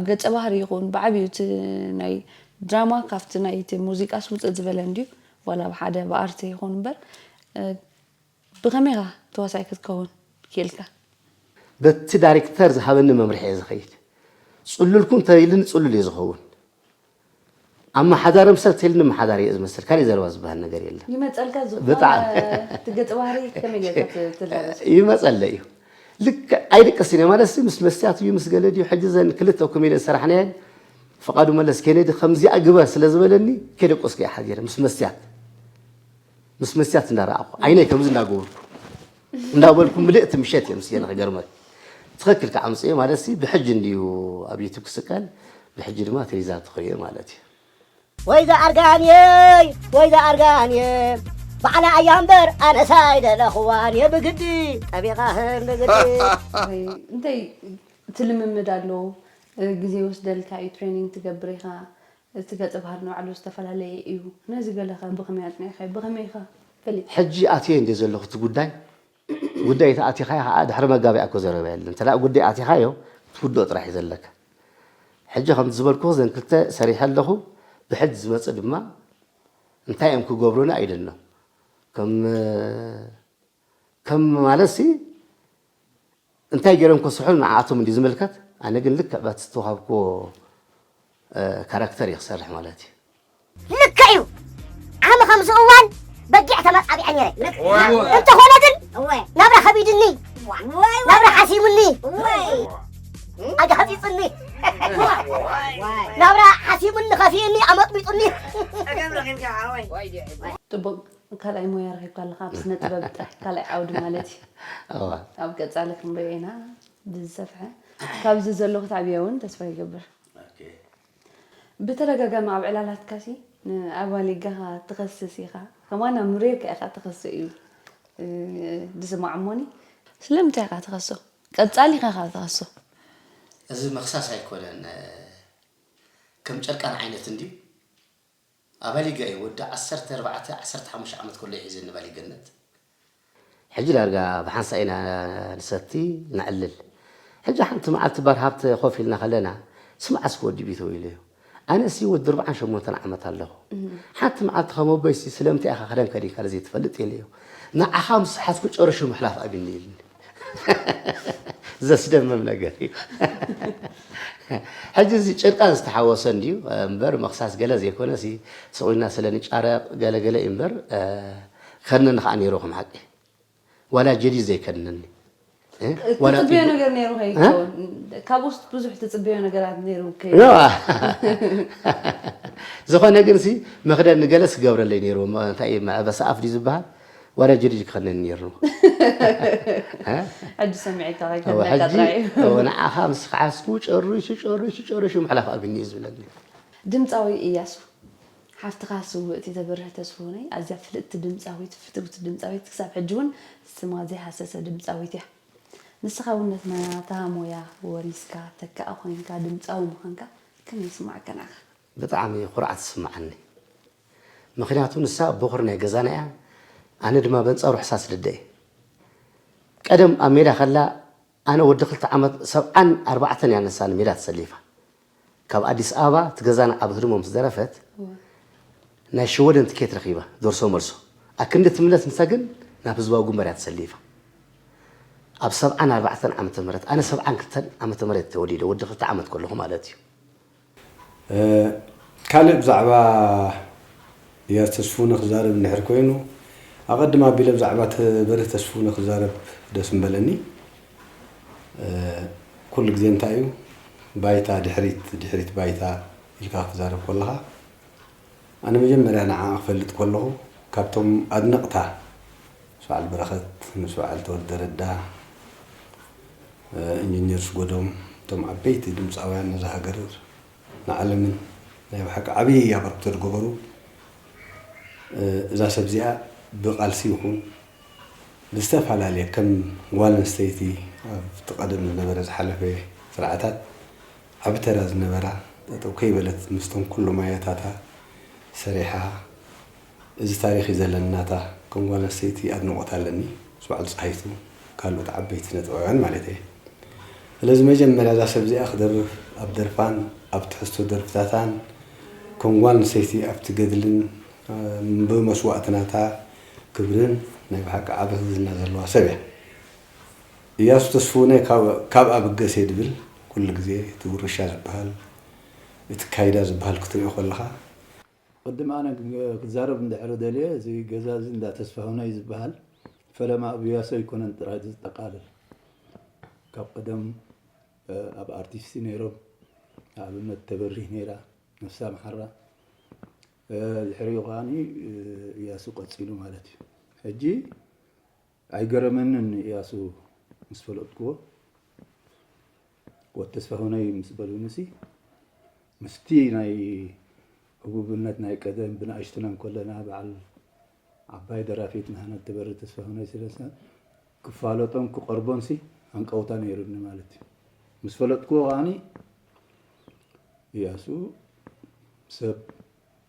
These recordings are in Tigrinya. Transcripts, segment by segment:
ገጸ ባህሪ ይኹን ብዓብዩ እቲ ናይ ድራማ ካብቲ ናይ እቲ ሙዚቃስ ውፅእ ዝበለ እንድዩ፣ ዋላ ብሓደ ብኣርት ይኹን እምበር፣ እ፣ ብኸመይ ኢኻ ተዋሳኣይ ክትከውን ክኢልካ? በቲ ዳይሬክተር ዝሃበኒ መምርሒ እየ ዝኸይድ። ጽሉልኩ እንተኢልኒ ጽሉል እየ ዝኸውን። ኣመሓዳሪ ምሰል ተኢልኒ ኣመሓዳሪ እየ ዝመስል። ካልእ ዘረባ ዝበሃል ነገር የለን። ይመፀልካ ዝኾነ ብጣዕሚ። እቲ ገፀ ባህሪ ከመይ ጌርካ ት- ትላበስ? ይመፀለ እዩ። ልክዕ ኣይደቀስን እየ ማለት ሲ ምስ መስትያት እዩ ምስ ገለ ድዩ ሕጂ ዘን ክልተ ኮሜዲ ዝሰራሕናየን ፍቓዱ መለስ ኬኔዲ ከምዚኣ ግበር ስለ ዝበለኒ ከይደቀስኩ እየ ሓዲረ ምስ መስትያት ምስ መስትያት እንዳረኣኹ ዓይነይ ከምዚ እንዳገበርኩ እንዳበልኩ ምልእቲ ምሸት እየ ምስየ ንክገርመል ትኽክል ክዓምፅየ ማለት ሲ ብሕጂ እንድዩ ኣብ ዩቱብ ክስቀል ብሕጂ ድማ ትሪዛ ትኽሪዮ ማለት እዩ ወይ ዝኣርጋንየይ ወይ ዝኣርጋንየ ባዕላ ኣያ እምበር ኣነሳ ኣይደለኽዋን እየ ብግዲ ጠቢቓህን ብግዲ ወይ እንታይ እቲ ልምምድ ኣሎ ግዜ ይወስደልካ እዩ ትሬኒንግ ትገብር ኢኻ እቲ ገፀ ባህሪ ንባዕሉ ዝተፈላለየ እዩ ነዚ ገለኸ ብኸመይ ኣፅኒዕካ ብኸመይ ኢኻ ፈሊጥ ሕጂ ኣትየ እንደ ዘለኹ እቲ ጉዳይ ጉዳይ ተኣቲኻዮ ከዓ ድሕሪ መጋቢያ እኮ ዘረባ የለን እንተ ጉዳይ ኣቲኻዮ ትውድኦ ጥራሕ እዩ ዘለካ ሕጂ ከምቲ ዝበልኩ ዘን ክልተ ሰሪሐ ኣለኹ ብሕጂ ዝመፅእ ድማ እንታይ እዮም ክገብሩኒ ኣይደኖ ከም ከም ማለት ሲ እንታይ ገይሮም ክስርሑ ንዓኣቶም እንዲ ዝምልከት ኣነ ግን ልክዕ በቲ ዝተዋሃብክዎ ካራክተር እየ ክሰርሕ ማለት እዩ ልክዕ እዩ ዓሚ ከምዚ እዋን በጊዕ ተመጣቢዐ ነይረ እንተኾነ ግን ናብራ ከቢድኒ ናብራ ሓሲሙኒ ኣጋሕፂፅኒ ናብራ ሓሲሙኒ ከፊእኒ ኣመጥሚጡኒ ፅቡቅ ካልኣይ ሞያ ረኺብካ ኣለካ ኣብ ስነ ጥበብ ጥራሕ ካልኣይ ዓውዲ ማለት እዩ ኣብ ቀፃሊ ክንሪኦ ኢና ብዝሰፍሐ ካብዚ ዘሎ ክትዓብዮ እውን ተስፋ ይገብር ብተደጋጋሚ ኣብ ዕላላትካ ሲ ንኣባሊጋኻ ትኸስስ ኢኻ ከማና ምሬርካ ኢኻ ትኸሶ እዩ ዝስማዕ እሞኒ ስለምንታይ ኢኻ ትኸሶ ቀፃሊ ኢኻ ካብ ትኸሶ እዚ መኽሳስ ኣይኮነን ከም ጨርቃን ዓይነት እንድዩ ኣባሊጋ እዩ ወዲ ዓሰርተ ኣርባዕተ ዓሰርተ ሓሙሽተ ዓመት ከሎ እዩ ሒዘኒ ባሊገነት ሕጂ ዳርጋ ብሓንሳእ ኢና ንሰቲ ነዕልል ሕጂ ሓንቲ መዓልቲ ባር ሃብተ ኮፍ ኢልና ከለና ስምዓስ ክወዲ ቢተው ኢለዮ ኣነሲ ወዲ ኣርብዓን ሸሞንተን ዓመት ኣለኹ ሓንቲ መዓልቲ ከም ኣቦይሲ ስለምንታይ ኢኻ ክደን ከዲንካ ዘይትፈልጥ ኢለዮ ንዓኻ ምስ ሓዝኩ ጨርሹ ምሕላፍ ኣብኒ ኢልኒ ዘስደምም ነገር እዩ ሕጂ እዚ ጭርቃን ዝተሓወሰ እንድዩ እምበር መኽሳስ ገለ ዘይኮነ ስቑልና ስለ ንጫረቕ ገለገለ እዩ እምበር ከድነኒ ከዓ ነይሩ ከም ሓቂ ዋላ ጀዲድ ዘይከድነኒ ትፅበዮ ነገር ነይሩ ከይከውን ካብኡስ ብዙሕ ትፅበዮ ነገራት ነይሩ ዝኾነ ግን ሲ መኽደን ንገለስ ክገብረለይ ነይሩ እንታይ መዕበሲ ኣፍ ድዩ ዝበሃል ዋላ ጀዲድ ክኸነኒ ነይሩ ሕጂ ሰሚዕካ ከይከድነካ ጥራይ እዩ ንዓኻ ምስ ከሓስኩ ጨሪሱ ጨሪሱ ጨሪሱ ምሕላፍ ኣብኒ እዩ ዝብለኒ ድምፃዊ እያሱ ሓፍትኻ ስውእቲ ተበርህ ተስፍሁነይ ኣዝያ ፍልጥቲ ድምፃዊት ፍትውቲ ድምፃዊት ክሳብ ሕጂ እውን ስማ ዘይሃሰሰ ድምፃዊት እያ ንስኻ እውን ነቲ ናታ ሞያ ወሪስካ ተካኢ ኮይንካ ድምፃዊ ምዃንካ ከመይ ይስማዓካ ንዓኻ ብጣዕሚ ኩርዓት ዝስምዓኒ ምኽንያቱ ንሳ በኹሪ ናይ ገዛና እያ ኣነ ድማ በንጻሩ ሕሳስ ልደ እየ ቀደም ኣብ ሜዳ ከላ ኣነ ወዲ ክልተ ዓመት ሰብዓን ኣርባዕተን እያ ንሳ ንሜዳ ተሰሊፋ ካብ ኣዲስ ኣበባ እቲ ገዛና ኣብ ህድሞ ምስ ደረፈት ናይ ሽወደን ትኬት ረኺባ ደርሶ መልሶ ኣክንዲ ትምለስ ንሳ ግን ናብ ህዝባዊ ግንባር እያ ተሰሊፋ ኣብ ሰብዓን ኣርባዕተን ዓመተ ምህረት ኣነ ሰብዓን ክልተን ዓመተ ምህረት ተወሊደ ወዲ ክልተ ዓመት ከለኹ ማለት እዩ ካልእ ብዛዕባ እያስ ተስፉነ ክዛረብ እንድሕር ኮይኑ ኣቐድም ኣቢለ ብዛዕባ በርህ ተስፉነ ክዛረብ ደስ ምበለኒ ኩሉ ግዜ እንታይ እዩ ባይታ ድሕሪት ድሕሪት ባይታ ኢልካ ክትዛረብ ከለኻ ኣነ መጀመርያ ንዓ ክፈልጥ ከለኹ ካብቶም ኣድነቕታ ምስ በዓል በረኸት ምስ በዓል ተወልደ ረዳ ኢንጂነር ስጎዶም እቶም ዓበይቲ ድምፃውያን ነዛ ሃገር ንዓለምን ናይ ብሓቂ ዓብዪ ኣበርክቶ ዝገበሩ እዛ ሰብ እዚኣ ብቃልሲ ይኹን ብዝተፈላለየ ከም ጓል ኣንስተይቲ ኣብቲ ቀደም ዝነበረ ዝሓለፈ ስርዓታት ዓቢ ተራ ዝነበራ ጠጠው ከይበለት ምስቶም ኩሎም ኣያታታ ሰሪሓ እዚ ታሪኽ እዩ ዘለኒ ናታ ከም ጓል ኣንስተይቲ ኣድንቖት ኣለኒ ምስ በዓል ፀሃይቱ ካልኦት ዓበይቲ ስነ ጥበባውያን ማለት እየ ስለዚ መጀመርያ እዛ ሰብ እዚኣ ክደርፍ ኣብ ደርፋን ኣብ ትሕዝቶ ደርፍታታን ከም ጓል ኣንስተይቲ ኣብቲ ገድልን ብመስዋእትናታ ክብርን ናይ ብሓቂ ዓቢ ዝና ዘለዋ ሰብ እያ። እያሱ ተስፉነ ካብ ኣብገሴ ድብል ኩሉ ግዜ እቲ ውርሻ ዝበሃል እቲ ካይዳ ዝበሃል ክትሪኦ ከለኻ ቅድም ኣነ ክዛረብ እንድሕር ደልየ እዚ ገዛ እዚ እንዳ ተስፋሁነ እዩ ዝበሃል። ፈለማ ኣብ እያሱ ኣይኮነን ጥራይ ዘጠቓልል። ካብ ቀደም ኣብ ኣርቲስቲ ነይሮም። ንኣብነት ተበሪህ ነይራ፣ ነፍሳ መሓራ። ድሕሪኡ ከዓኒ እያሱ ቀጺሉ ማለት እዩ። ሕጂ ኣይገረመንን እያሱ ምስ ፈለጥክዎ ወድ ተስፋሁነይ ምስ በሉንሲ ምስቲ ናይ ህቡብነት ናይ ቀደም ብንኣሽቱና እንከለና በዓል ዓባይ ደራፊት ንሃና ትበሪ ተስፋሁነይ ስለሰ ክፋለጦን ክቐርቦንሲ ሃንቀውታ ነይሩኒ ማለት እዩ። ምስ ፈለጥክዎ ከዓኒ እያሱ ሰብ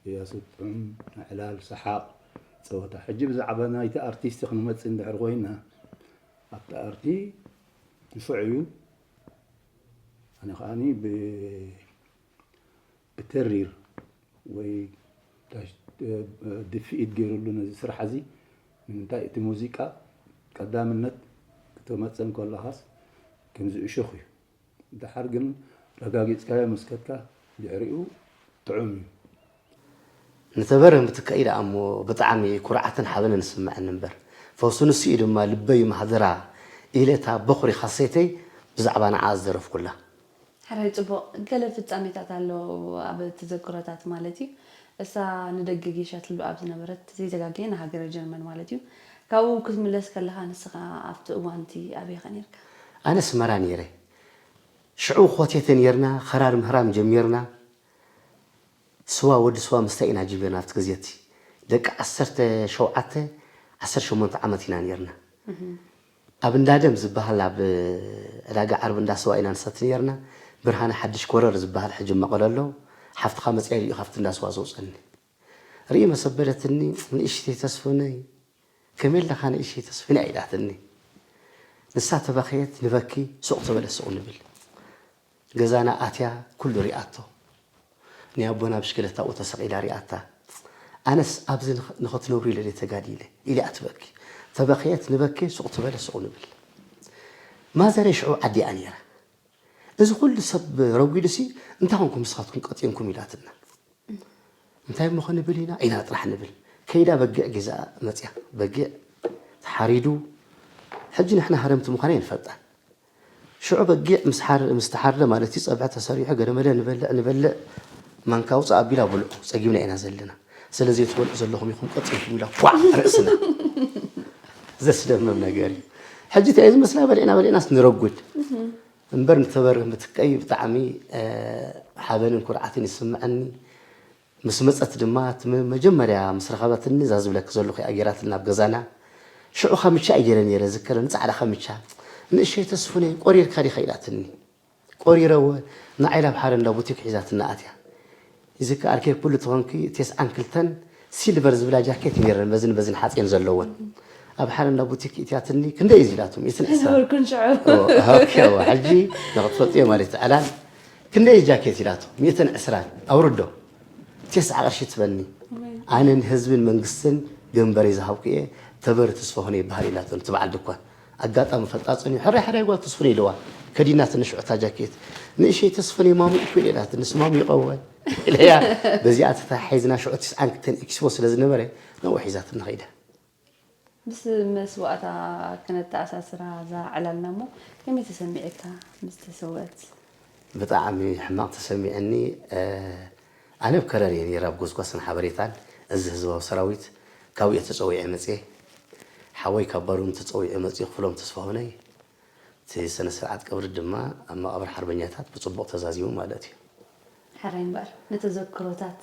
እያሱ ጥዑም ናይ ዕላል ሰሓቕ ጸወታ። ሕጂ ብዛዕባ ናይቲ ኣርቲስት ክንመጽእ እንድሕር ኮይና ኣብቲ ኣርቲ ንፉዕ እዩ። ኣነ ከዓኒ ብ ብተሪር ወይ ድፍኢት ገይሩሉ ነዚ ስራሕ እዚ ንምንታይ እቲ ሙዚቃ ቀዳምነት ክተመፀ እንከለኻስ ከምዚ እሾኽ እዩ። ደሓር ግን ረጋጊፅካዮ መስከትካ ድሕሪኡ ጥዑም እዩ። ንተበረ ምትካኢ ደኣ እሞ ብጣዕሚ ኩርዓትን ሓበንን ዝስምዐኒ እምበር ፈውሱ ንሱ እዩ ድማ ልበይ ማህደራ ኢለ እታ በኹሪ ካሴተይ ብዛዕባ ንዓ ዝደረፍኩላ። ሕራይ ጽቡቕ። ገለ ፍጻሜታት ኣሎ ኣብ ተዘክሮታት ማለት እዩ። እሳ ንደገ ጌሻ ትህሉ ኣብ ዝነበረት ዘይተጋግየ ንሃገረ ጀርመን ማለት እዩ። ካብኡ ክትምለስ ከለኻ ንስኻ ኣብቲ እዋን እቲ ኣበይ ኢኻ ኔርካ? ኣነ ኣስመራ ኔረ። ሽዑ ኮቴተ ኔርና፣ ኸራር ምህራም ጀሚርና። ስዋ ወዲ ስዋ ምስታይ ኢና ጀሚርና ኣብቲ ግዜ እቲ። ደቂ ዓሰርተ ሸውዓተ ዓሰርተ ሸሞንተ ዓመት ኢና ኔርና። ኣብ እንዳ ደም ዝበሃል ኣብ ዕዳጋ ዓርቢ እንዳ ስዋ ኢና ንሰቲ ነይርና። ብርሃነ ሓድሽ ኮረር ዝበሃል ሕጂ መቐለ ኣሎ። ሓፍትኻ መጺኣ ኢሉ እዩ ካብቲ እንዳ ስዋ ዘውጸኒ። ርእይ መሰበለትኒ፣ ንእሽተይ ተስፉነይ፣ ከመይ ኣለኻ ንእሽተይ ተስፉነይ ኢላትኒ። ንሳ ተበኸየት፣ ንበኪ፣ ሱቕ ተበለ ሱቕ ንብል። ገዛና ኣትያ ኩሉ ሪኣቶ። ናይ ኣቦና ብሽክለታ ኣብኡ ተሰቒላ ሪኣታ። ኣነስ ኣብዚ ንኽ- ንኽትነብሩ ኢለ ድየ ተጋዲለ ኢላ ትበኪ። ተበኸየት ንበኪ ሱቕ ትበለ ሱቕ ንብል። ማዘረይ ሽዑ ዓዲኣ ነይራ። እዚ ኩሉ ሰብ ረጒዱሲ እንታይ ኾንኩም ንስኻትኩም ቀጢንኩም ኢላትና። እንታይ እሞ ክንብል ኢና ኢና ጥራሕ ንብል። ከይዳ በጊዕ ገዛ መፅያ። በጊዕ ተሓሪዱ ሕጂ ንሕና ሃረምቲ ምዃና ይንፈልጣ። ሽዑ በጊዕ ምስ ሓር- ምስ ተሓርደ ማለት እዩ፣ ጸብሒ ተሰሪሑ ገለመለ ንበልዕ ንበልዕ፣ ማንካ ውጻእ ኣቢላ ብልዑ፣ ጸጊብና ኢና ዘለና። ስለ ዘይትበልዑ ዘለኹም ኢኹም ቀጺልኩም ኢላ ኳዕ ርእስና። ዘስደምም ነገር እዩ። ሕጂ እንታይ እዩ ዝመስላ በሊዕና በሊዕናስ ንረጉድ። እምበር ንተበርህ ምትቀይ ብጣዕሚ ሓበንን ኩርዓትን ይስምዐኒ። ምስ መጸት ድማ እቲ መ- መጀመርያ ምስ ረኸበትኒ እዛ ዝብለኪ ዘለኹ እያ ገይራትኒ ናብ ገዛና። ሽዑ ካምቻ እየ ገይረ ነይረ ዝከረኒ ጻዕዳ ካምቻ። ንእሸይ ተስፉነይ ቆሪርካ ዲኻ ኢላትኒ። ቆሪረወ ንዓይ ናብ ሓደ እንዳ ቡቲክ ሒዛትና ኣትያ። ይዝከኣልኪ ኩሉ ተኾንኪ ቴስዓን ክልተን ሲልቨር ዝብላ ጃኬት ነይረን በዝን በዝን ሓፂን ዘለወን። ኣብ ሓደ እንዳ ቡቲክ እትያትኒ ክንደይ እዩ ኢላቶ ሚእትን ዕስራን። ዝነበርኩን ሽዑ። ኦኬ ሕጂ ንኽትፈልጥዮ ማለት ዕላል ክንደይ ጃኬት ኢላቶ ሚእትን ዕስራን ኣውርዶ። ቴስዓ ቅርሺ ትበኒ። ኣነ ንህዝብን መንግስትን ገንበረይ ዝሃብኩ እየ። ተበሪ ተስፋሁነ ይበሃል ኢላቶ ነቲ በዓል ድኳን። ኣጋጣሚ ፈጣጽን እዩ። ሕራይ ሕራይ ጓል ተስፉነ ኢልዋ። ከዲናትኒ ሽዑ እታ ጃኬት። ንእሸይ ተስፉነ ማሙ እኮ ኢለ ኢላትኒ። ንስ ማሙ ይቐወ ኢለያ። በዚኣ ተተሓሒዝና ሽዑ ትስዓን ክልተን ኤክስፖ ስለ ዝነበረ ናብኡ ሒዛትኒ ኸይዳ። ምስ መስዋእታ ክነተኣሳስራ እዛ ዕላልና እሞ ከመይ ተሰሚዕካ ምስ ተሰወአት? ብጣዕሚ ሕማቕ ተሰሚዕኒ። ኣነ ኣብ ከረን እየ ነይረ ኣብ ጎስጓስን ሓበሬታን እዚ ህዝባዊ ሰራዊት ካብኡ እየ ተፀዊዐ መፅየ። ሓወይ ካብ ባሩን ተፀዊዑ መፅዩ ክፍሎም ተስፋሁነይ። እቲ ስነ ስርዓት ቀብሪ ድማ ኣብ መቓብር ሓርበኛታት ብፅቡቕ ተዛዚሙ ማለት እዩ። ሕራይ እምበኣር ንተዘክሮታት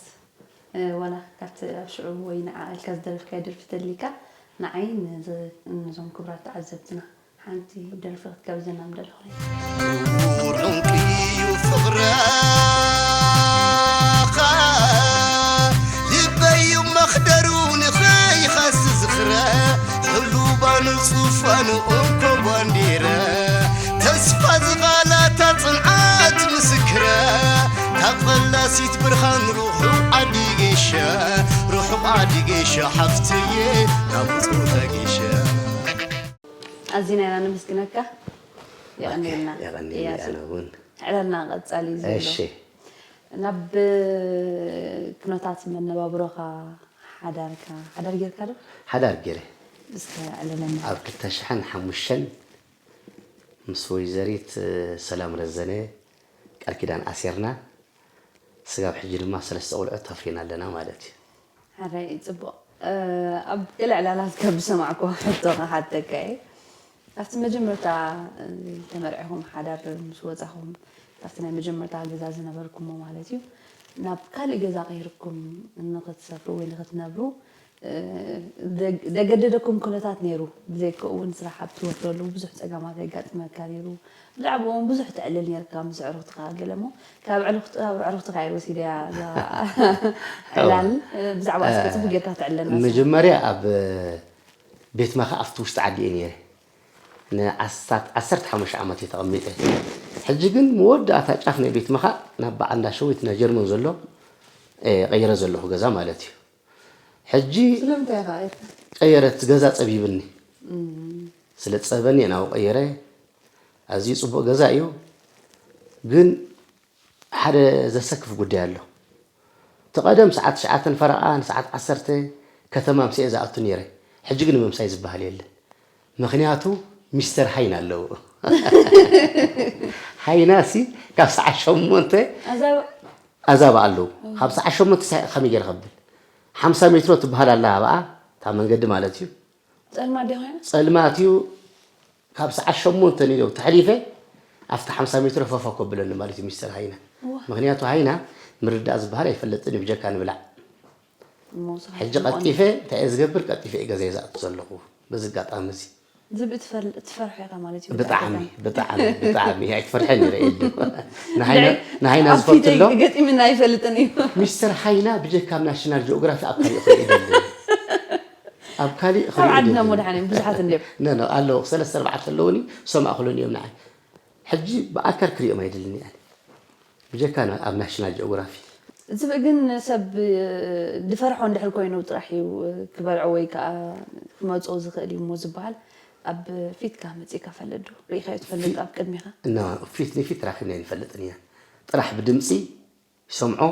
ዋላ ካብቲ ኣብ ሽዑ ወይ ንዓ ኢልካ ዝደረፍካዮ ደርፊ ተሊካ ንዓይ ንዞም ክቡራት ተዓዘብትና ሓንቲ ደርፊ ክትጋብዘና ምደለኹ። ክቡር ዕንቁ እዩ ፍቕረኻ ልበዩ መኽደሩ ንኸይኸስ ዝኽረ ሕሉባኑ ጹፋኑ እንኮ ባንዲረ ተስፋ ዝቓላታ ጽንዓት ምስክ ክረ ካብ ፈላሲት ብርሃን ርሑቕ ዓዲ ጌሻ፣ ርሑቕ ዓዲ ጌሻ ሓፍትየ፣ ናብ ውፅውታ ጌሻ። ኣዚና ኢና ነመስግነካ። የቐንየልና። የቐንየልና እያሱ። ኣነ እውን። ዕላልና ቀጻሊ እዩ ዘሎ። እሺ። ናብ ኩነታት መነባብሮኻ ሓዳርካ፣ ሓዳር ጌርካ ዶ? ሓዳር ገይረ እስከ ዕለለና። ኣብ ክልተ ሽሕን ሓሙሽተን ምስ ወይዘሪት ሰላም ረዘነ ቃል ኪዳን ኣሲርና። ስጋብ ሕጂ ድማ ሰለስተ ቆልዑት ኣፍሪና ኣለና ማለት እዩ። ሓራይ ጽቡቕ። እ፣ ኣብ ገለ ዕላላት ካብ ዝሰማዕኩ ሕቶ ክሓተካ እየ። ኣብቲ መጀመርታ፣ እ፣ ተመርዒኹም ሓዳር ምስ ወጻኹም፣ ኣብቲ ናይ መጀመርታ ገዛ ዝነበርኩሞ ማለት እዩ፣ ናብ ካልእ ገዛ ቀይርኩም ንኽትሰፍሩ ወይ ንኽትነብሩ፣ እ፣ ዘግ-፣ ዘገደደኩም ኩነታት ነይሩ። ብዘይካኡ እውን ስራሕ ኣብ ትወፍረሉ ብዙሕ ጸገማት የጋጥመካ ነይሩ። ብዛዕባኡ እውን ብዙሕ ተዕልል ነይርካ ምስ ኣዕሩኽትኻ። ገለ እሞ ካብ ኣዕሩኽት-፣ ካብ ኣዕሩኽትኻ እየ ወሲደያ እዛ ዕላል። እ፣ ብዛዕባ እስከ ጽቡቕ ጌርካ ተዕለና እስከ። መጀመርያ ኣብ ቤት ማኻ ኣብቲ ውሽጢ ዓዲ እየ ነይረ። ንዓስታት ዓሰርተ ሓሙሽተ ዓመት እየ ተቐሚጠ። ሕጂ ግን መወዳእታ ጫፍ ናይ ቤት ማኻ ናብ በዓል እንዳሸዊት ናይ ጀርመን ዘሎ፣ እ፣ ቀይረ ዘለኹ ገዛ ማለት እዩ። ሕጂ ስለምንታይ ኢኻ ቀይርካ? ቀየረት ገዛ ጸቢብኒ። ስለ ጸበኒ ናው ቀየረ። ኣዝዩ ጽቡቕ ገዛ እዩ። ግን ሓደ ዘሰክፍ ጉዳይ ኣሎ። እቲ ቀደም ሰዓት ትሽዓተ ፈረቓ ንሰዓት ዓሰርተ ከተማ ምሳኤ ዝኣቱ ነይረ። ሕጂ ግን ምምሳይ ዝበሃል የለ። ምኽንያቱ ሚስተር ሃይና ኣለዉ። ሃይና ሲ ካብ ሰዓት ሸሞንተ ኣዛብ- ኣዛባ ኣለዉ። ካብ ሰዓት ሸሞንተ ሳይ ከመይ ገይረ ከብል? ሓምሳ ሜትሮ ትበሃል ኣላ ኣብኣ፣ እታ መንገዲ ማለት እዩ። ጸልማት ድያ ኮይና? ጸልማት እዩ። ካብ ሰዓት ሸሞንተ ንኢለው ተሕሊፈ ኣብቲ ሓምሳ ሜትሮ ፈፍ ከብለኒ ማለት እዩ ሚስተር ሃይና። ዋ። ምኽንያቱ ሃይና ምርዳእ ዝበሃል ኣይፈልጥን እዩ፣ ብጀካ ንብላዕ። እሞ ንስኻ ሕጂ ትፈልጦ ቀልጢፈ እንታይ እየ ዝገብር? ቀልጢፈ እየ ገዛይ ዝኣቱ ዘለኹ በዚ ኣጋጣሚ እዚ። ዝብኢ ትፈል-፣ ትፈርሖ ኢኻ ማለት እዩ። ብጣዕሚ ብጣዕሚ። ብጣዕሚ ብጣዕሚ ኣይትፈርሐን ይረ የለ። ንሃይና ናይ ንሃይና ኣብ ፊተይ ዝፈልጥሎ ገጢምና ኣይፈልጥን እዩ። ሚስተር ሃይና ብጀካ ኣብ ናሽናል ጂኦግራፊ ኣብ ካሊእ ይደሊ። ኣብ ካሊእ ኣብ ክሪኦ ዓድና ይደሊ። እሞ ደሓን እዮም ብዙሓት እንድዮም። ነ ነ ኣለዉ ሰለስተ ኣርባዕተ ኣለዉኒ። ሰማእኽሎን እዮም ንዓይ። ሕጂ ብኣካል ክሪኦም ኣይደልን እየ ኣነ። ብጀካ ና- ኣብ ናሽናል ጂኦግራፊ። ዝብኢ ግን ሰብ፣ እ፣ ዝፈርሖ እንድሕር ኮይኑ ጥራሕ እዩ፣ እ፣ ክበልዖ ወይ ከዓ ክመፅኦ ዝኽእል እዩ እሞ ዝበሃል። ኣብ ፊትካ መፂእካ ፈልጥ ዶ? ርኢኻዮ ትፈልጥ ኣብ ቅድሚኻ? እና ፊት ንፊት ራኺብና ኣይንፈልጥን እያ። ጥራሕ ብድምፂ ይሰምዖ፣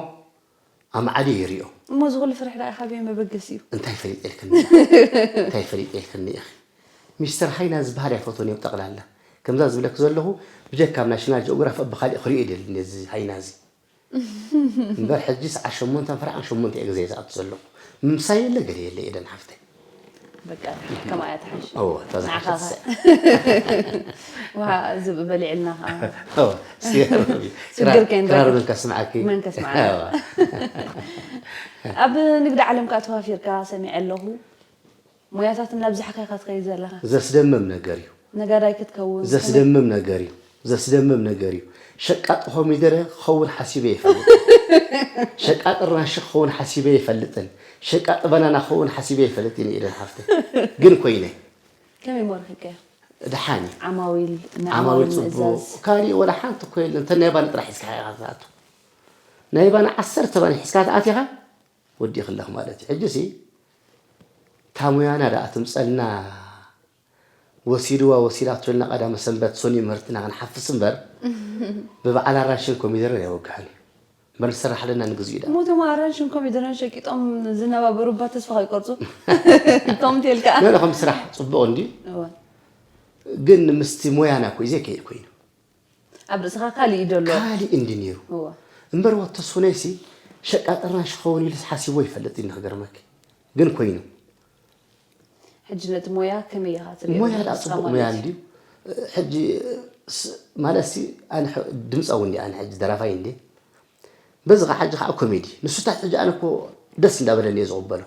ኣማዓዲ ይሪኦ። እሞ እዚ ኩሉ ፍርሒ ደኣ ካበይ መበገሲ እዩ? እንታይ ፈሊጠ ኢልክኒ? እንታይ ፈሊጠ ኢልክኒ ኢኺ? ሚስተር ሃይና ዝበሃል ኣይፈትዎን እዮም ጠቕላላ። ከምዛ ዝብለክ ዘለኹ ብጀካ ኣብ ናሽናል ጂኦግራፊ ኣብ ብኻሊእ ክሪኦ ይደሊ ነዚ ሃይና እዚ። እምበር ሕጂ ሰዓት ሸሞንተ ፈረቓን ሸሞንተ እየ ገዛይ ዝኣቱ ዘለኹ። ምምሳይ የለ ገለ የለ ኤደን ሓፍተይ። በቃ ከምኣ እያ ትሓይሽ። እወ፣ እታ ንዓኻ ዝሓሸት ከ-፣ ውሃ ዝብኢ በሊዕልና ከዓ እወ፣ እስኪ ሽግር ከይንረክብ። ክራር መን ከስምዓኪ? መን ከስምዓና? እወ። ኣብ ንግዲ ዓለም ከዓ ተዋፊርካ ሰሚዐ ኣለኹ። ሞያታት እናብዛሕካ ኢኻ ትኸይድ ዘለኻ። ዘስደምም ነገር እዩ። ነጋዳይ ክትከውን ዘስደምም ነገር እዩ። ዘስደምም ነገር እዩ። ሸቃጢ ኮሚደረ ክኸውን ሓሲበ ይፈልጥ። ሸቃጢ ራንሺ ክኸውን ሓሲበ ይፈልጥን። ሸቃጢ ባናና ክኸውን ሓሲበ ይፈልጥን ኢለን ሓፍተይ። ግን ኮይነ። ከመይ እሞ ረኺብካዮ? ደሓን እዩ። ዓማዊል፣ ዓማዊል ንዓማዊል ጽቡቕ ምእዛዝ። ካሊእ ወላ ሓንቲ እኮ የለን። እንተ ናይ ባኒ ጥራሕ ሒዝካ ኢኻ ትኣቱ። ናይ ባኒ ዓሰርተ ባኒ ሒዝካ ተኣቲኻ ወዲእኽለኽ ማለት እዩ። ሕጂ ሲ እታ ሙያና ደኣ ትምጸልና ወሲድዋ ወሲዳቶ ኢልና ቀዳመ ሰንበት ሶኒ ምህርትና ክንሓፍስ እምበር ብበዓል ኣራንሽን ኮሚደረን ኣይወግሕን እዩ። እምበር ንሰርሕ ኣለና ንግዝኡ ዳ። እሞ እቶም ኣራንሽን ኮሚደረን ሸቂጦም ዝነባበሩ እባ ተስፋ ከይቆርጹ። ከምቲ ኢልካ። ነለ ከም ስራሕ ጽቡቕ እንድዩ። እወ። ግን ምስቲ ሞያና እኮ እዩ ዘይከይድ ኮይኑ። ኣብ ርእስኻ ካሊእ እዩ ዘሎ። ካሊእ እንዲ ነይሩ። እወ። እምበር ወተስፉነይሲ ሸቃጢ ኣራንሽ ክኸውን ኢሉስ ሓሲቦ ይፈልጥ እዩ ንኽገርመኪ። ግን ኮይኑ። ሕጂ ነቲ ሞያ ከመይ ኢኻ ትሪኦ? ሞያ ደኣ ንስኻ ጽቡቕ ማለት ሞያ እዩ። እንድዩ። ሕጂ ስ-፣ ማለትሲ ኣነ ሕ-፣ ድምፃዊ እንዲ ኣነ ሕጂ ደራፋይ እንዲ። በዚ ኸዓ ሕጂ ኸዓ ኮሜዲ። ንሱታት ሕጂ ኣነ እኮ ደስ እንዳበለኒ እየ ዝቕበሎ።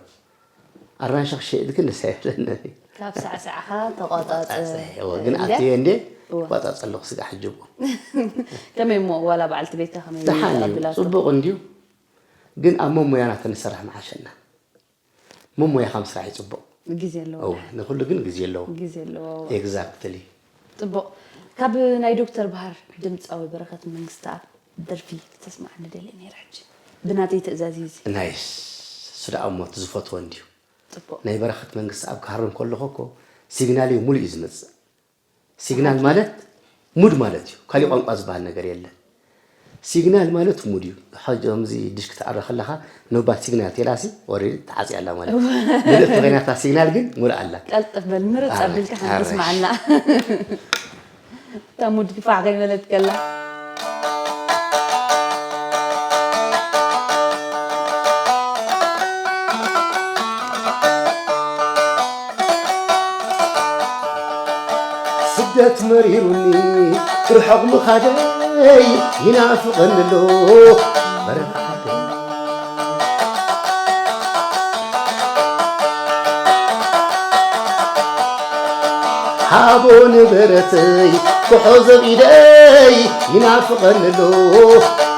ኣራንሺ ክሸይጥ ግን ደስ ኣይብለንን። ካብ ሳዕሳዕኻ ተቋጻጽ። ጸጸ፣ እወ፣ ግን እንደ-፣ ኣትየ እንዴ እወ። ይቋጻጸ ኣለኹ ስጋ ሕጂ እኮ። ከመይ እሞ ዋላ በዓልቲ ቤትካ ከመይ ደሓን እዩ፣ ተቐቢላቶ? ጽቡቕ እንድዩ። ግን ኣብ ሞሞያና ተንሰራሕ መዓሸና። ሞሞያኻ ምስራሕ እዩ ጽቡቕ። ግዜ ኣለዎ። እወ፣ ንኹሉ ግን ግዜ ኣለዎ። ግዜ ኣለዎ። ኤግዛክትሊ። ጽቡቕ። ካብ ናይ ዶክተር ባህር ድምጻዊ በረኸት መንግስተኣብ ደርፊ ክተስምዓኒ ደልየ ነይረ። ሕጂ ብናተይ ትእዛዝ እዩ እዚ። ናይስ። እሱ ደኣ እሞ እቲ ዝፈትዎ እንድዩ። ጽቡቕ። ናይ በረኸት መንግስቲ ኣብ ክሃርም ከለኹ እኮ ሲግናል እዩ ሙሉ እዩ ዝመጽእ። ሲግናል ማለት ሙድ ማለት እዩ። ካሊእ ቋንቋ ዝበሃል ነገር የለን። ሲግናል ማለት ሙድ እዩ። ሕጂ ከምዚ ድሽ ክትኣሪ ከለኻ ነባት ሲግናል ቴላሲ ኦሬዲ ተዓፅያ ኣላ ማለት እዩ። ምልእቲ ኮይናታ ሲግናል ግን ሙሉእ ኣላ። ቀልጥፍ በል ምርፅ ኣቢልካ ሓንቲ ስማዓና። እታ ሙድ ድፋዕ ከይበለት ከላ። ስደት መሪሩኒ ርሑቕ ምኻደይ ይናፍቐኒ ኣሎ በረኻ ዓደይ። ሃቦ ንብረተይ ክሖ ዘብ ኢደይ ይናፍቐኒ ኣሎ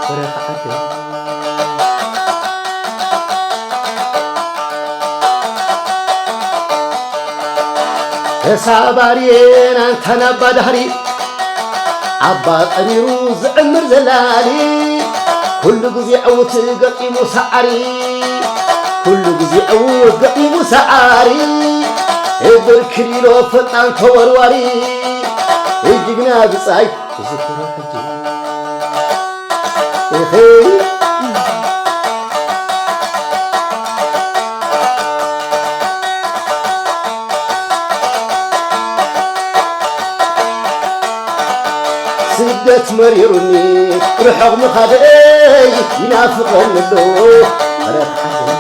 በረኻ ዓደይ። ተሳባርየን ኣንታ ናባ ዳህሪ ኣባ ጠሚሩ ዝዕምር ዘላሊ ኩሉ ግዜ ዕውት ገጢሙ ሰዓሪ ኩሉ ግዜ ዕውት ገጢሙ ሰዓሪ እብር ክሊሎ ፈጣን ተወርዋሪ ጅግና ብጻይ ትዝክሮ ሕጂ ኢኺ ስደት መሪሩኒ ርሑቕ ምኻደይ ይናፍቐኒ ኣሎ ኣረ ተሓደይ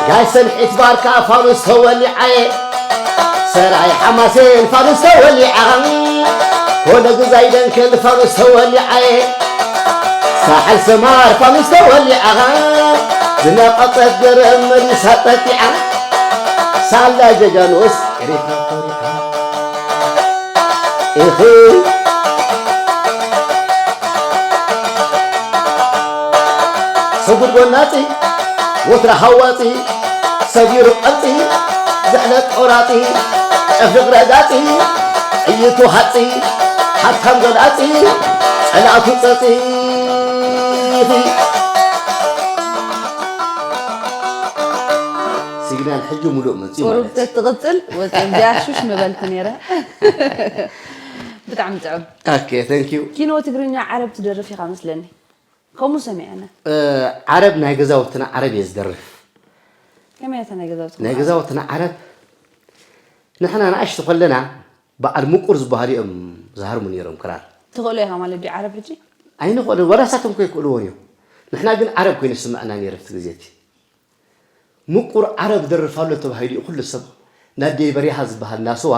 ጋይ ሰንሒት ባርካ ፋኑስ ተወሊዓየ ሰራይ ሓማሴን ፋኑስ ተወሊዓ ኮነ ግዛይ ደንከል ፋኑስ ተወሊዓየ ሳሕል ሰማር ፋኑስ ተወሊዓ ዝነቐጸት ገረብ መሊሳ ጠጢዓ ሳላ ጀጋኑስ ኤሪትራ ኮሪዓ ኢኺ ሰጉድ ጎናጺ ወትራ ሃዋጺ ሰጊሩ ቀልጺ ዝሕለት ቆራጺ ጨፍልቕ ረጋጺ ጥይቱ ሃጺ ሃብታም ገልኣጺ ጸላእቱ ጸጺ ሲግናል ሕጂ ሙሉእ መፅዩ ማለት ቁሩብ እዩ። ተትቕፅል ወፅያ ሹሽ ምበልኩ ነይረ። ብጣዕሚ ጥዑም። Okay, thank you። ኪኖ ትግርኛ ዓረብ ትደርፍ ኢኻ መስለኒ። ከምኡ ሰሚዐና። እ፣ ዓረብ ናይ ገዛውትና ዓረብ እየ ዝደርፍ። ከመይ እያ እታ ናይ ገዛውትና ናይ ዓረብ? ገዛውትና ዓረብ ንሕና ንኣሽቱ ከለና በዓል ምቁር ዝበሃሉ እዮም ዝሃርሙ ነይሮም ክራር። ትኽእሎ ኢኻ ማለት ድዩ ዓረብ ሕጂ? ኣይንኽእልን፣ ዋላ ንሳቶም እኮ ኣይክእልዎን እዮም። ንሕና ግን ዓረብ ኮይኑ ዝስምዐና ነይሩ ኣብቲ ግዜ እቲ። ምቁር ዓረብ ደርፍ ኣሎ ተባሂሉ እዩ ኩሉ ሰብ ናደይ በሪሃ ዝበሃል ናስዋ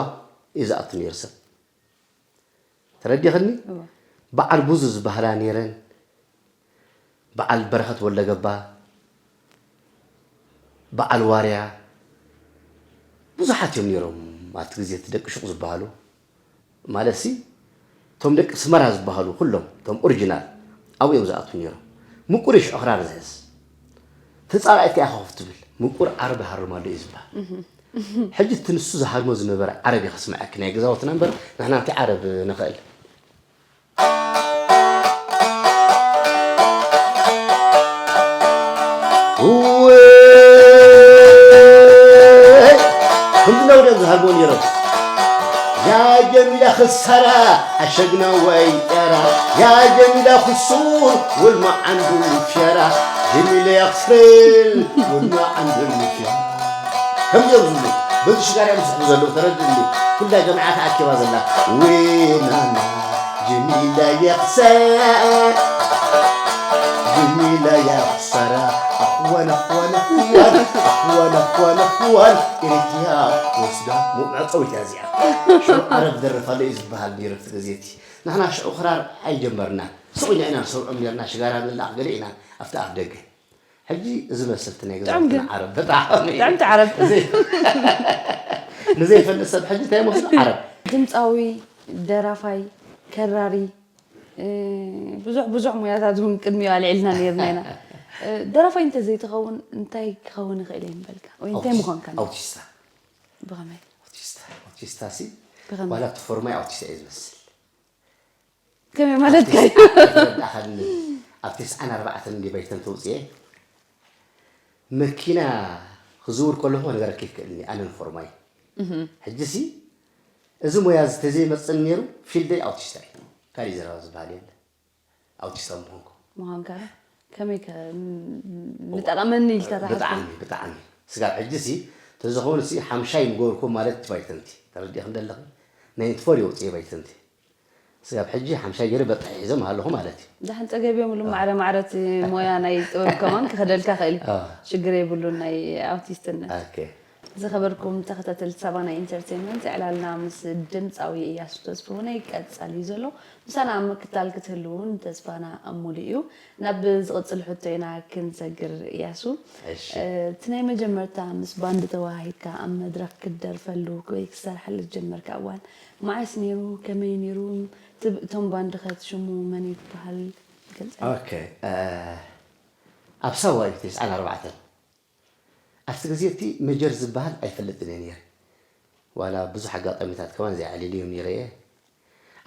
እዩ ዝኣቱ ነይሩ ሰብ። ተረዲኽኒ? እወ። በዓል ቡዙ ዝበሃላ ነይረን። በዓል በረኸት ወለገባ፣ በዓል ዋርያ፣ ብዙሓት እዮም ነይሮም ኣብቲ ግዜ እቲ ደቂ ሹቕ ዝበሃሉ። ማለትሲ እቶም ደቂ ስመራ ዝበሃሉ ኩሎም እቶም ኦሪጂናል ኣብኡ እዮም ዝኣትዉ ነይሮም። ምቁር እዩ ሽዑ ክራር ዝሕዝ። ተጻላኢትካ ኢኻ ኮፍ ትብል። ምቁር ዓረብ ይሃርም ኣሎ እዩ ዝበሃል። ሕጂ እቲ ንሱ ዝሃርሞ ዝነበረ ዓረብ እዩ ከስምዐኪ ናይ ገዛውትና እምበር ንሕና እንታይ ዓረብ ንኽእል። እወይ! ከምዚ እናበሉ እዮም ዝሃርሞ ነይሮም። ያ ጀሚላ ክሳራ ኣሸግና ወይ ጤራ ያ ጀሚላ ክሱር ወልማ ዓንዱ ፍያራ ጀሚላ ያ ክስረል ወልማ ዓንዱ ፍያራ ከምዚ እዮም ዝብሉ በዚ ሽጋር እዮም ዝስሕቡ ዘለዉ ተረድእኒ ኩላ ጀምዓ ተኣኪባ ዘላ ዌናና ጀሚላ የኽሰ ጀሚላ የኽሰራ ኣኽዋን ኣኽዋን ኣኽዋን ኣኽዋን ኣኽዋን ኣኽዋን ኤሪትሪያ ወስዳ መዕጸዊት እያ እዚኣ ሽዑ ዓረብ ደርፍ ኣሎ እዩ ዝበሃል ነይሩ ኣብቲ ግዜ እቲ ንሕና ሽዑ ክራር ኣይጀመርናን ሱቕ ኢና ኢና ንሰምዖም ነርና ሽጋራ ንላኣኽ ገለ ኢና ኣብቲ ኣፍ ደገ ሕጂ እዚ መስል እቲ ናይ ጥዑም ገዛውትና ግን። ዓረብ ብጣዕሚ ጥዕምቲ ዓረብ። እዚ ንዘይፈልጥ ሰብ ሕጂ እንታይ መስሎ ዓረብ ድምፃዊ፣ ደራፋይ፣ ከራሪ፣ እ፣ ብዙሕ ብዙሕ ሙያታት እውን ቅድሚኡ ኣልዒልና ነይርና ኢና። እ፣ ደራፋይ እንተዘይትኸውን እንታይ ክኸውን ይኽእል እየ ምበልካ? ወይ እንታይ ምዃንካ? ኣውቲስታ። ብኸመይ? ኣውቲስታ ኣውቲስታ ሲ ብኸመይ? ዋላ እቲ ፎርማይ ኣውቲስታ እየ ዝመስል። ከመይ ማለትካ እዩ? ተረዳእኻኒ። ኣብ ተስዓን ኣርባዕተን እንዲ ባይተን ተውፅኤ መኪና ክዝውር ከለኹ ነገረካ ይክእልኒ ኣነን ፎርማይ። ሕጂ ሲ እዚ ሞያ እዚ ተዘይመፅን ነይሩ ፊልደይ ኣውቲስታ እዩ። ካሊእ ዘረባ ዝበሃል የለ ኣውቲስታ ምኾንኩ። ምዃንካ ከመይ ከ ምጠቐመኒ ኢልካ ተሓስብ? ብጣዕሚ ብጣዕሚ ስጋብ ሕጂ ሲ ተዝኸውን ሲ ሓምሻይ ምገበርኩ ማለት ባይተንቲ ተረዲእክ እንደለኺ ናይ ንትፈር የውፅእ ባይተንቲ ስጋብ ሕጂ ሓምሻይ ገይረ በጣሒ ሒዞም ኣለኹ ማለት እዩ። ዳሕን ፀገብ እዮም ሉ ማዕረ ማዕረ እቲ ሞያ ናይ ጥበብ ከማን ክኸደልካ ኽእል እዩ። ኣዎ። ሽግር የብሉን ናይ ኣውቲስትነት። ኦኬ ዝኸበርኩም ተኸታተልቲ ሳባና ኢንተርቴንመንት ዕላልና ምስ ድምፃዊ እያሱ ተስፍሁነይ ቀፃሊ እዩ ዘሎ። ምሳና ኣብ ምክታል ክትህልውን ተስፋና ሙሉእ እዩ። ናብ ዝቕፅል ሕቶ ኢና ክንሰግር እያሱ። እሺ እቲ ናይ መጀመርታ ምስ ባንድ ተወሃሂድካ ኣብ መድረኽ ክትደርፈሉ ወይ ክትሰርሐሉ ዝጀመርካ እዋን መዓስ ነይሩ? ከመይ ነይሩ? ትብ- እቶም ባንድኸ እቲ ሽሙ መን እዩ ትበሃል? ገልፀ ኦኬ ኣብ ሳዋ እዩ ተስዓን ኣርባዕተን ኣብቲ ግዜ እቲ መጀር ዝበሃል ኣይፈልጥን እየ ነይረ ዋላ ብዙሕ ኣጋጣሚታት ከማን ዘይዓሊሉ እዮም ነይረ እየ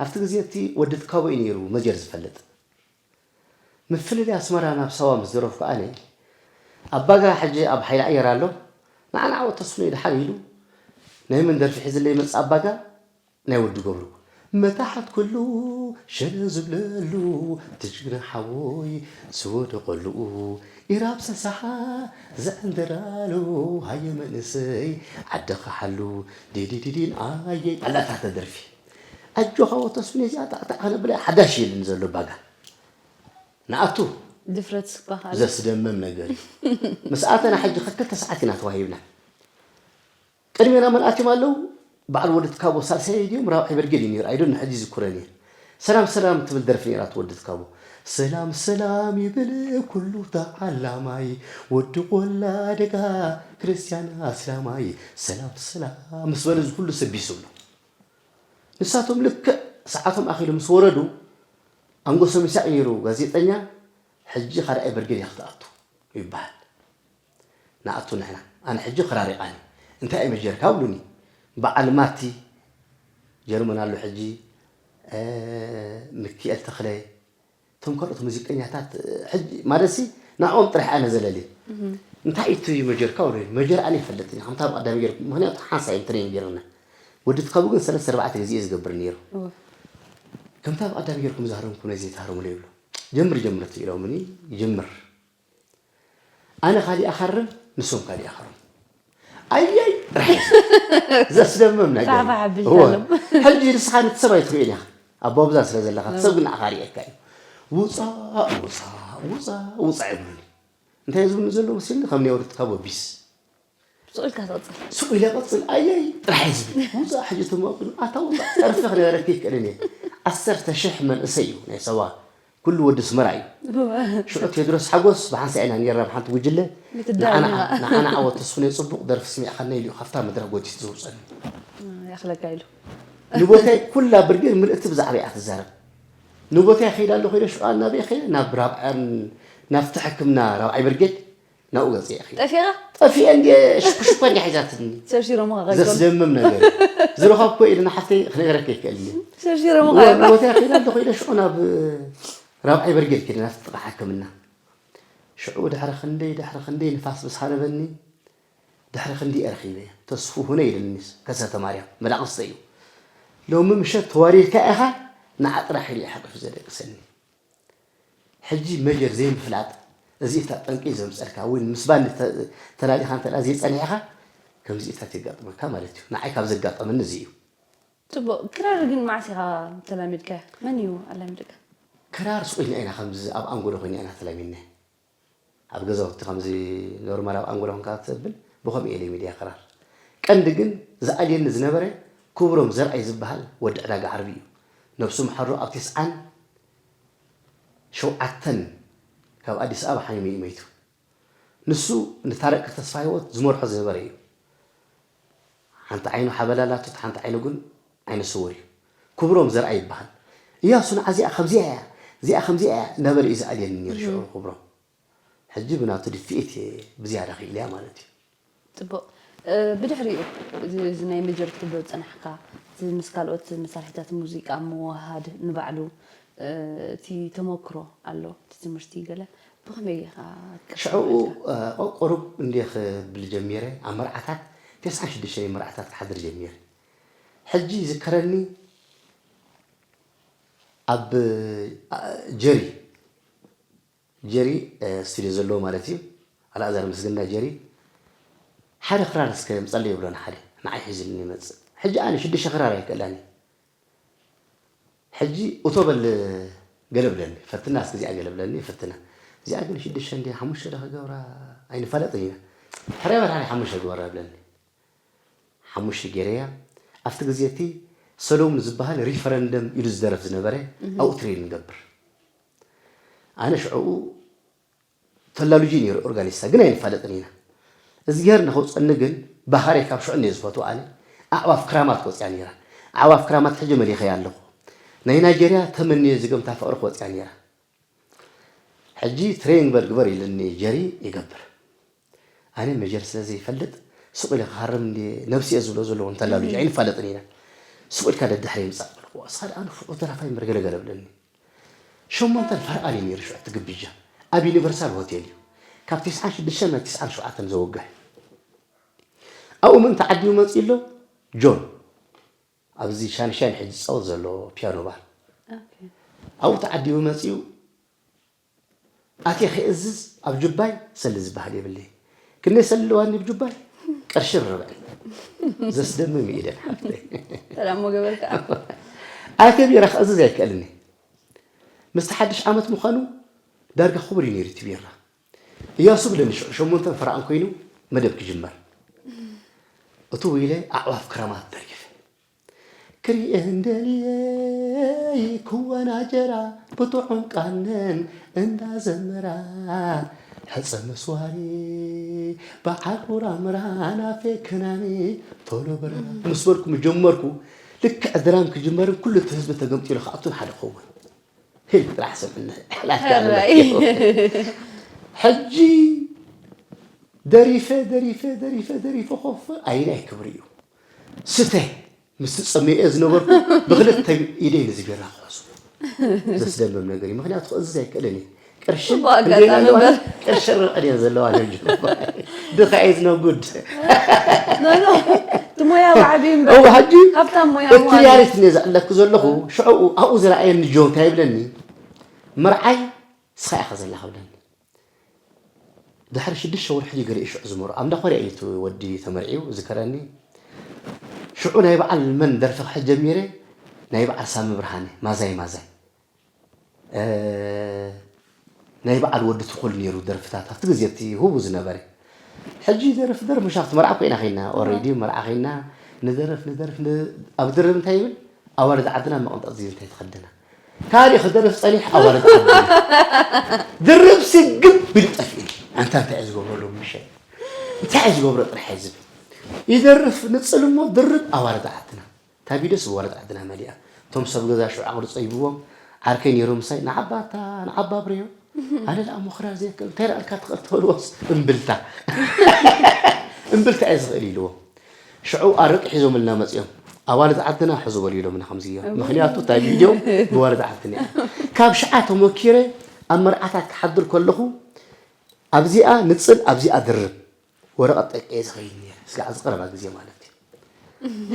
ኣብቲ ግዜ እቲ ወዲ ትካቦ እዩ ነይሩ መጀር ዝፈልጥ ምፍልልይ ኣስመራ ናብ ሳዋ ምስ ደረፍኩ ኣነ ኣባጋ ሕጂ ኣብ ሓይሊ ኣየር ኣሎ ንዓና ዓወት ተስኖ ይድሓን ኢሉ ናይ መን ደርፊ ሒዝለይ መጽእ ኣባጋ ናይ ወዲ ገብሩ መታሓት ኩሉ ሸነ ዝብለሉ ትጅግና ሓወይ ዝወደቐሉ ኢራብ ሰሳሓ ዘዕንደራሉ ሃየ መንእሰይ ዓድኻ ሓሉ ዲዲዲዲን ኣየ ኣላታ ተደርፊ ኣጆኻ ወተስፍን እዚኣ ጣዕጣዕ ከነብላ ሓዳሽ የልን ዘሎ ባጋ ንኣቱ ድፍረት ስባኻ ኣሎ። ዘስደምም ነገር እዩ ምስ ኣተና ሕጂ ክልተ ሰዓት ኢና ተዋሂብና ቅድሜና መን ኣትዮም ኣለዉ በዓል ወዲ ትካቦ ሳልሳይ ድዮም ራብዓይ በርጌድ እዩ ነይሩ ኣይዶን ሕጂ ዝኩረን እየ ሰላም ሰላም ትብል ደርፊ ነይራ እቲ ወዲ ትካቦ ሰላም ሰላም ይብል ኩሉ ተዓላማይ ወዲ ቆላ ደጋ ክርስቲያን ኣስላማይ ሰላም ሰላም ምስ በለ እዚ ኩሉ ሰብ ቢሱ ኣሎ ንሳቶም ልክዕ ሰዓቶም ኣኺሉ ምስ ወረዱ ኣንጎሶም ይሳቕ ነይሩ ጋዜጠኛ ሕጂ ካልኣይ በርጌድ እያ ክትኣቱ ይበሃል ንኣቱ ንሕና ኣነ ሕጂ ክራር ይቓኒ እንታይ እዩ መጀርካ ብሉኒ በዓል ማቲ ጀርመን ኣሎ ሕጂ ምክኤል ተኽለ እቶም ካልኦት ሙዚቀኛታት ሕጂ ማለትሲ ንዕኦም ጥራሕ ኣነ ዘለሊ እንታይ እዩ እቲ መጀርካ ብሉኒ መጀር ኣነ ይፈልጥ እየ ከምታ ብቐዳሚ ገይርኩም ምክንያቱ ሓንሳእ እዮም ትሬኒንግ ገይርና ወዲ ትካቡ ግን ሰለስተ ኣርባዕተ ግዜ እዩ ዝገብር ነይሩ ከምታ ብቐዳሚ ገይርኩም ዝሃረምኩም ነዚ ዘይትሃረሙለ ይብሉ ጀምር ጀምር ኢሎምኒ ይጅምር ኣነ ካሊእ ኣኻርም ንሶም ካሊእ ኣኻርም ኣያይ ርሒት ዘስደምም ነገር እዩ። ፋሕፋሕ ኣቢልካ እወ። ሎም። ሕጂ ንስኻ ንትሰብ ኣይትርእዮን ኢኻ ኣብ ባቡዛ ስለ ዘለኻ ትሰብ ግን ኣኻሪ እካ እዩ ውፃእ ውፃእ ውፃእ ውፃእ ይብሉኒ እንታይ ዝብሉኒ ዘለዉ መሲልኒ ከም ናይ ወርትካ ቦቢስ ስቕ ኢልካ ትቕፅል። ስቕ ኢለ ቀፅል ኣያይ ጥራሕ እዩ ዝብል ውፃእ ሕጂ ተማቅሉ ኣታ ውፃእ ፀርፊ ክነበረክ ይክእልን እየ ዓሰርተ ሽሕ መንእሰይ እዩ ናይ ሰዋ ኩሉ ወዲ ኣስመራ እዩ ሽዑ ቴድሮስ ሓጎስ ብሓንሳእ ኢና ነይርና ብሓንቲ ጉጅለ ምትዳር ኢና። ንዓና ዓወት ተስፉነይ ፅቡቕ ደርፊ ስሚዕኻና ኢሉ እዩ ካብታ መድረኽ ጎቲቱ ዘውፀኒ ይኣኽለካ ኢሉ። ንቦታይ ኩላ ብርጌድ ምልእቲ ብዛዕባ እያ ትዛረብ ንቦታይ ከይዳ ኣለኹ ኢለ ሽዑ ኣናበይ ከይደ ናብ ራብዓን ናብቲ ሕክምና ራብዓይ ብርጌድ ናብኡ ገፀ እየ ከይደ ጠፊኻ ጠፊአ እንዲ ሽኩሽኮ እንዲ ሓይዛትኒ ሸርሺሮምኻ ከይኮኑ ዘስደምም ነገር እዩ። ዝረኸብኮ ኢልና ሓፍተይ ክነገረካ ይክእል እዩ ሸርሺሮምኻ እወ እዮም። ንቦታ ከይዳ ኣለኹ ኢለ ሽዑ ናብ ራብዓይ በርጌድ ከይደ ናብቲ ጥቓ ሕክምና ሽዑ ድሕሪ ክንደይ ድሕሪ ክንደይ ንፋስ ምስ ሃረበኒ ድሕሪ ክንደይ እየ ረኺበ ተስፉ ሁነ ኢልኒ ከሰተ ማርያም መዳቕስተ እዩ ሎሚ ምሸት ተዋሪድካ ኢኻ ንዓ ጥራሕ ኢሉ እዩ ሓቂፉ ዘደቅሰኒ ሕጂ መጀር ዘይምፍላጥ እዚ እታ ጠንቂ ዘምፀልካ ወይ ምስ ባንዲ ተ- ተላሊኻ እንተ ዘይፀኒሕካ ከምዚ እታ የጋጥመካ ማለት እዩ ንዓይ ካብ ዘጋጠመኒ እዚ እዩ ፅቡቕ ክራር ግን መዓስ ኢኻ ተላሚድካ? መን እዩ ኣላሚድካ? ክራር ስቑኢልና ኢና ከምዚ ኣብ ኣንጎሎ ኮይና ኢና ተላሚድና ኣብ ገዛውቲ ከምዚ ኖርማል ኣብ ኣንጎሎ ኮንካ ትብል ብኸምኡ እየ ለሚድያ ክራር ቀንዲ ግን ዝኣልየኒ ዝነበረ ክብሮም ዘርኣይ ዝበሃል ወዲ ዕዳጋ ዓርቢ እዩ ነብሱ ምሓሮ ኣብ ተስዓን ሸውዓተን ካብ ኣዲስ ኣበባ ሓሚሙ እዩ መይቱ ንሱ ንታረቂ ተስፋ ህይወት ዝመርሖ ዝነበረ እዩ ሓንቲ ዓይኑ ሓበላላቶ ሓንቲ ዓይኑ ግን ዓይነ ስውር እዩ ክብሮም ዘርኣይ ይበሃል እያሱ ንዓዚኣ ከምዚኣ እያ እዚኣ ከምዚኣ እያ እንዳበለ እዩ ዝኣልየኒ ነይሩ ሽዑ ክብሮም ሕጂ ብናቱ ድፍኢት እየ ብዝያዳ ክኢለያ ማለት እዩ ፅቡቕ ብድሕሪኡ እዚ ናይ መጀር ክትብሎ ዝጸናሕካ፣ እቲ ምስ ካልኦት መሳርሒታት ሙዚቃ ምውህሃድ ንባዕሉ፣ እቲ ተመክሮ ኣሎ፣ እቲ ትምህርቲ ገለ ብኸመይ ኢኻ ክትቀስሞ ሽዕኡ፣ ኸኣልካ? እ፣ ቁሩብ እንድየ ክብል ጀሚረ፣ ኣብ መርዓታት፣ ተስዓን ሽዱሽተን መርዓታት ክሓድር ጀሚረ። ሕጂ ይዝከረኒ፣ ኣብ፣ እ፣ ጀሪ፣ ጀሪ፣ እ፣ ስቱድዮ ዘለዎ ማለት እዩ። ኣልኣዛር ምስግና ጀሪ፣ "ሓደ ክራር እስከ ምጸለይ" ይብሎ ንሓደ፣ ንዓይ ሒዙልኒ ይመጽእ። ሕጂ ኣነ ሽዱሽተ ክራር ኣይክእላን እየ። ሕጂ እቶ በል ገለ ብለኒ፣ ፈትና እስከ እዚኣ ገለ ብለኒ፣ ፈትና። እዚኣ ግን ሽዱሽተ እንድያ፣ ሓሙሽተ ዶ ክገብራ ኣይንፋለጥን ኢና። ሕራይ በል ሓደ ሓሙሽተ ግበራ ብለኒ። ሓሙሽተ ገይረያ። ኣብቲ ግዜ እቲ ሰሎሙን ዝበሃል ሪፈረንደም ኢሉ ዝደርፍ ዝነበረ፣ እህ። ኣብኡ ትሬን ንገብር። ኣነ ሽዕኡ ተላሉጂ ነይሩ ኦርጋኒስታ፣ ግን ኣይንፋለጥን ኢና። እዝግሄር ንኸውፀኒ ግን ባህርየ ካብ ሽዑ እንድየ ዝፈትዎ ኣነ። ኣዕዋፍ ክራማት ክወፅያ ነይራ። ኣዕዋፍ ክራማት ሕጂ መሊኸያ ኣለኹ። ናይ ናይጀርያ ተመንዮ ዝገምታ ፍቕሪ ክወፅያ ነይራ። ሕጂ ትሬን በል ግበር ኢሉኒ ጀሪ ይገብር። ኣነ መጀር ስለ ዘይፈልጥ ሱቕ ኢለ ክሃርም እንድየ ነብስየ ዝብሎ ዘለኹ እንተላሉጂ ኣይንፋለጥን ኢና። ሱቕ ኢልካ ደድሕሪ ምጻእ በልኩዎ። ንስኻ ደኣ ንፉዕ ደራፋይ እምበር ገለ ገለ ብለኒ። ሸሞንተን ፈርቓሊ ነይሩ ሽዑ እቲ ግብጃ። ኣብ ዩኒቨርሳል ሆቴል እዩ። ካብ ተስዓን ሽዱሽተን ናብ ተስዓን ሸውዓተን ዘወግሕ። ኣብኡ መን ተዓዲቡ መጺኡ ኣሎ? ጆን። ኣብዚ ሻንሻይን ሕጂ ዝጻወት ዘሎ ፒያኖ ባር። ኦኬ። ኣብኡ ተዓዲቡ መጺኡ፣ ኣትየ ክእዝዝ ኣብ ጁባይ ሰሊ ዝበሃል የብለይ። ክንደይ ሰሊ ኣለዋኒ ብጁባይ? ቅርሽን ርብዕን። ዘስደምም እዩ ኢደን ሓፍተይ። ሰላም ወገበልካ። ኣትየ ቢራ ክእዝዝ ኣይክእልን እየ። ምስቲ ሓድሽ ዓመት ምዃኑ ዳርጋ ክቡር እዩ ነይሩ እቲ ቢራ። እያሱ ብለኒ ሽዑ ሸሞንተን ፈረቓን ኮይኑ መደብ ክጅመር። እትው ኢለ ኣዕዋፍ ክረማት ደሪፈ። ክሪኤን ደልየ ክወናጀራ ብጥዑም ቃነን እንዳዘመራ። ሕፀ መስዋሪ በዓል ቁራምራ ናፌ ክናኒ ቶሎ በረራ ምስ በልኩ ምጀመርኩ። ልክዕ ድራም ክጅመርን ኩሉ እቲ ህዝቢ ተገምጢሉ ክኣቱን ሓደ ክኸውን። ህል ጥራሕ ስምዕኒ። ሕራይ። ሕጂ ደሪፈ፣ ደሪፈ፣ ደሪፈ፣ ደሪፈ ኮፍ ኣይናይ ክብሪ እዩ። ስተ ምስ ትጸምየ ዝነበርኩ ብክልተ ኢደይ ነዚ ቢራ ክሕዞ። ዘስደምም ነገር እዩ። ምኽንያቱ ክእዝዝ ኣይክእልን እየ። ቅርሺ ጽቡቅ ኣጋጣሚ እንዴና ኣለዋ? እምበር። ቅርሺ ርዕድ እየን ዘለዋ ነብዩ። ድኻ is no good። ኖ፣ ኖ። እቲ ሞያ ዋዕቢ እምበር። እው፣ ሕጂ ሃብታም ሞያ እቲ ምዃኑ። ሪያሊቲ እየ ዘዕለኩ ዘለኹ። ሽዑ ኣብኡ ዝረኣየኒ ጆን እንታይ ይብለኒ? መርዓይ ንስኻ ኢኻ ዘላ ክብለኒ። ድሕሪ ሽዱሽተ ወርሒ እዩ ገለ ሽዑ ዝመርዖ። ኣብ እንዳ ኮርያ እዩ እቲ ወዲ ተመርዒው ዝከረኒ። ሽዑ ናይ በዓል መን ደርፊ ክሕዝ ጀሚረ? ናይ በዓል ሳሚ ብርሃነ፣ ማዛይ ማዛይ። እ፣ ናይ በዓል ወዲ ትኹል ነይሩ ደርፍታት። ኣብቲ ግዜ እቲ ህቡ ዝነበረ። ሕጂ ደርፍ ደርፍ ምሽ ኣብቲ መርዓ ኮይና ኸይና፣ ኦሬዲ መርዓ ኸይና፣ ንደርፍ ንደርፍ ን-፣ ኣብ ድርብ እንታይ ይብል? ኣዋልድ ዓድና መቐንጠጥ ዝብል እንታይ ተኸደና። ካልእ ክደርፍ ጸኒሕ ኣዋልድ ዓድና። ድርብ ስግብ ቢሉ ጠፊእኒ። ኣንታ እንታይ እየ ዝገብሮ ሎም ምሸት? እንታይ እየ ዝገብሮ ጥራሕ እየ ዝብል። ይደርፍ ንጽል እሞ ድርብ ኣዋልድ ዓድና። እታ ቪድዮስ ብኣዋልድ ዓድና መሊኣ። እቶም ሰብ ገዛ ሽዑ ኣቕርጾ ይብዎም። ዓርከይ ነይሩ ምሳይ፣ ንዓባታ፣ ንዓባ ብሬዮ። ኣነ ደኣ ሞኽራር ዘይክእል፣ እንታይ ደኣ ኢልካ ትኽእል ትበልዎስ? እምብልታ። እምብልታ እየ ዝኽእል ኢልዎ። ሽዑ ኣረቂ ሒዞምልና መጺኦም። ኣዋልድ ዓድና ሕዙ በሉ ኢሎምና ከምዚ እዮም። እም። ምኽንያቱ እታ ቪድዮ ብዋልድ ዓድና እያ። ካብ ሽዓ ተመኪረ ኣብ መርዓታት ክሓድር ከለኹ ኣብዚኣ ንጽል፣ ኣብዚኣ ድርብ ወረቐት ጠቂዐ ዝኸይድ ነይረ። እስካዕ ኣብዚ ቀረባ ግዜ ማለት እዩ።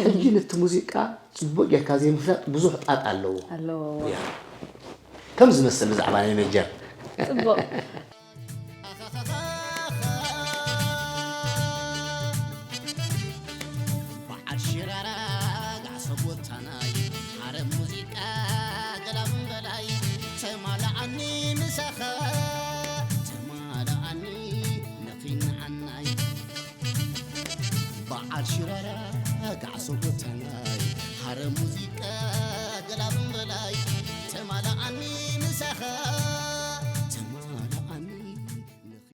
ሕጂ ነቲ ሙዚቃ ጽቡቕ ጌርካ ዘይምፍላጥ ብዙሕ ጣጣ ኣለዎ። ኣለዎ። ያ። ከም ዝመስል ብዛዕባ ናይ መጀር። ጽቡቕ። በዓል ሽራራ ጋዕሶ ቦታናይ፣ ሓረ ሙዚቃ ገላም በላይ፣ ተማልኣኒ ምሳኻ፣ ተማልኣኒ ነኺንዓናይ። በዓል ሽራራ ጋዕሶ ቦታናይ፣ ሓረ ሙዚቃ ገላም በላይ፣ ተማልኣኒ ምሳኻ፣